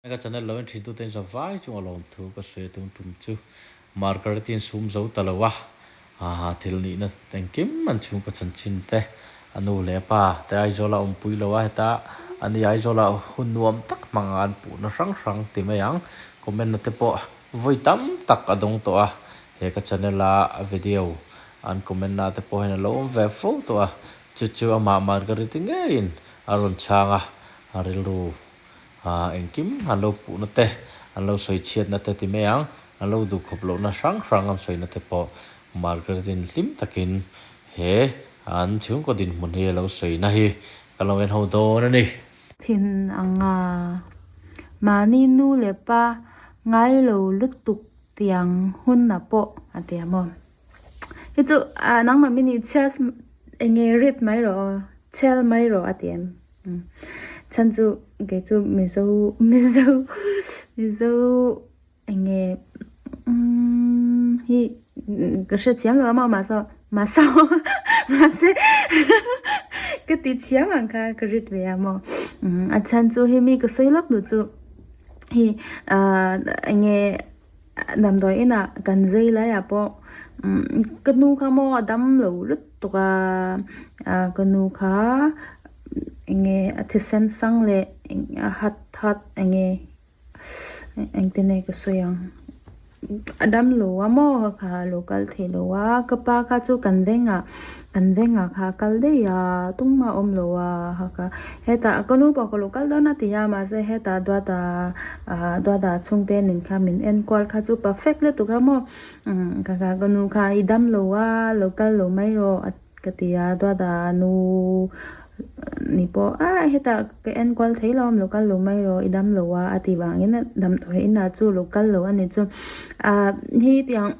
Ka channel lo en thin tute in zavai chung a lawmthu ka sawi a tum tum chu Margaret in sum zo ta lo a, aa thil nihna engkim an chhungkaw chanchin te a nu leh a pa te Aizawl a awmpui lo a heta ani Aizawl ah hun nuam tak hmang a an puhna hrang hrang ti mai ang comment na te pawh vawi tam tak a dawng tawh a he ka channel a video an comment na te pawh hian a lo awm ve fo tawh a chu chu amah Margaret i ngeiin a rawn chhang a a rilru Aa engkim an lo puhna te, an lo sawi chhiatna te ti mai ang, an lo duhkhawp lohna hrang hrang an sawina te pawh Margaret-in hlim takin he an chhungkaw dinhmun hi a lo sawina hi ka lo en ho dawn a ni. Thin anga mahni nu leh pa ngai lo lutuk tiang hunah pawh a ti a maw? Hi chu nangmah min i chhiat enge rit mai rawh aw, chhel mai rawh a ti em? Chhan chu kei chu Mizo Mizo Mizo eng nge hi ka hre thiam lo a maw mahse mahse mahse ka ti thiam ang kha ka rit ve a maw a chhan chu hemi ka sawi lawk duh chu hi ah eng nge Damdawi inah kan zai laiah pawh ka nu kha maw a dam lo lutuk a, ka nu kha eng nge a thisen sang leh a hat hat eng nge engtin nge ka sawi ang a dam lo a maw kha lo kal thei lo a ka pa kha chu kan vengah kan vengah kha a kal daih a tumah a awm lo a kha hetah ka nu pawh ka lo kal dawn a ti a mahse hetah duata Ahh duata chhungte nen kha min en kual kha chu perfect lutuk a maw umm ka ka nu kha i dam lo a lo kal lo mai rawh ka ti a duata nu ni pawh a hetah ka en kual thei lo lo kal lo mai rawh i dam lo a a ti vangin damdawi inah chu lo kal lo a ni chu ahh hi tiang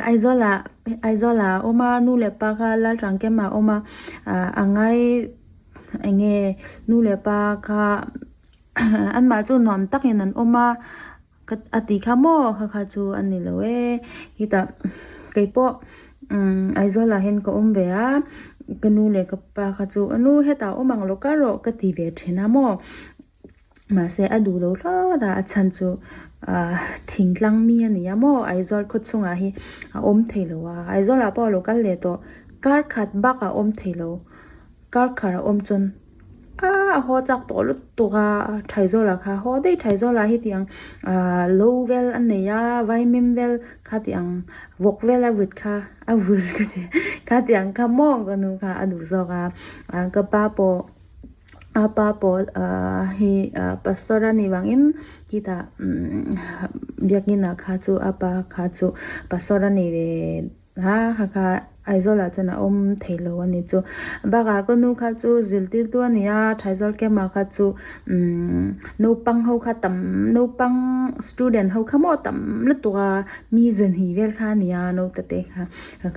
Aizawl ah Aizawl ah a awm a nu leh pa kha Lalrangkem ah a awm a ah a ngai eng nge nu leh pa kha anmah chu nuam takin an awm a a ti kha maw kha kha chu a ni lo e hetah keipawh umm Aizawl ah hian ka awm ve a ka nu leh ka pa kha chu a nu hetah awm ang lo kal rawh ka ti ve thin a maw. Mahse a duh lo hlawt a, a chhan chu ahh thingtlang mi a ni a maw Aizawl khaw chungah hi a awm thei lo a, Aizawl ah pawh a lo kal leh tawh kar khat bak a awm thei lo, kar khat a awm chuan aaa a haw chak tawh lutuk a, Thaizawl ah kha a haw daih Thaizawl ah hetiang ahh lo vel a nei a vaimim vel kha tih ang vawk vel a vut kha a vul ka ti kha tih ang kha maw ka nu kha a duh zawk a, ah ka pa pawh. A pa pawh ahh hi ahh pastor a nih vangin khitah umm biakinn ah kha chu a pa kha chu pastor a ni ve a kha kha Aizawl ah chuan a awm thei lo a ni chu bakah ka nu kha chu zirtirtu a ni a Thaizawl camp ah kha chu umm naupang ho kha tam naupang student ho kha maw tam lutuk a mi zahnih vel kha a ni a naute te kha.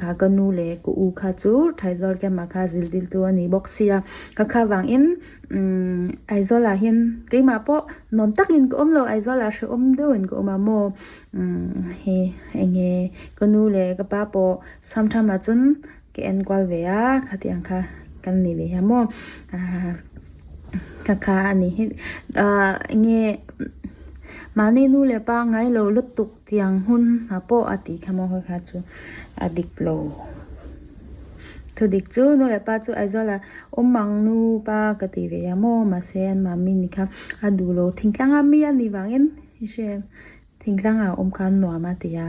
Kha ka nu leh ka u kha chu Thaizawl camp ah kha zirtirtu a ni bawk sia ka kha vangin umm Aizawl ah hian keimah pawh nuam takin ka awm lo Aizawl ah hrehawm deuhin ka awm a maw umm he eng nge ka nu leh ka pa pawh samtham ah chuan ka enkual ve a khatiang kha kan ni ve a maw ah ka kha a ni hi ah eng nge mahni nu leh pa ngai lo lutuk. Tiang hun hna pawh a tih kha maw kha chu a dik lo. Thu dik chu nu leh pa chu Aizawl ah awm ang nu pa ka ti ve a maw mahse an mami ni kha a duh lo thingtlang a mi a nih vangin i hre em thingtlang ah awm kha an nuam a ti a.